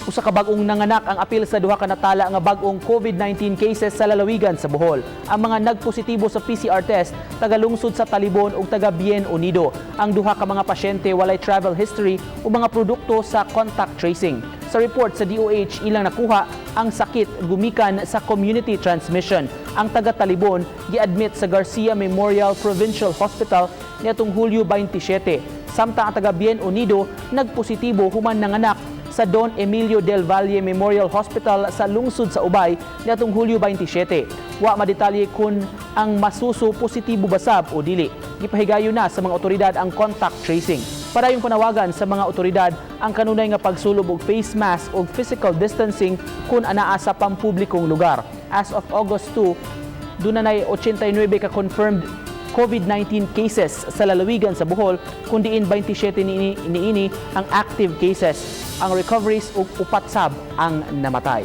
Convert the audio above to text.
Usa ka bag-ong nanganak ang apil sa duha ka natala nga bag-ong COVID-19 cases sa lalawigan sa Bohol. Ang mga nagpositibo sa PCR test taga-lungsod sa Talibon ug taga Bien Unido. Ang duha ka mga pasyente walay travel history o mga produkto sa contact tracing. Sa report sa DOH, ilang nakuha ang sakit gumikan sa community transmission. Ang taga Talibon giadmit sa Garcia Memorial Provincial Hospital niadtong Hulyo 27. Samtang ang taga Bien Unido nagpositibo human nanganak sa Don Emilio del Valle Memorial Hospital sa lungsod sa Ubay niadtong Hulyo 27. Wa madetalye kung ang masuso positibo ba sab o dili. Gipahigayon na sa mga otoridad ang contact tracing. Padayong panawagan sa mga otoridad ang kanunay nga pagsulob og face mask o physical distancing kung anaa sa pampublikong lugar. As of August 2, duna nay 89 ka confirmed COVID-19 cases sa lalawigan sa Bohol, kung diin 27 niini ang active cases. Ang recoveries ug 4 sab ang namatay.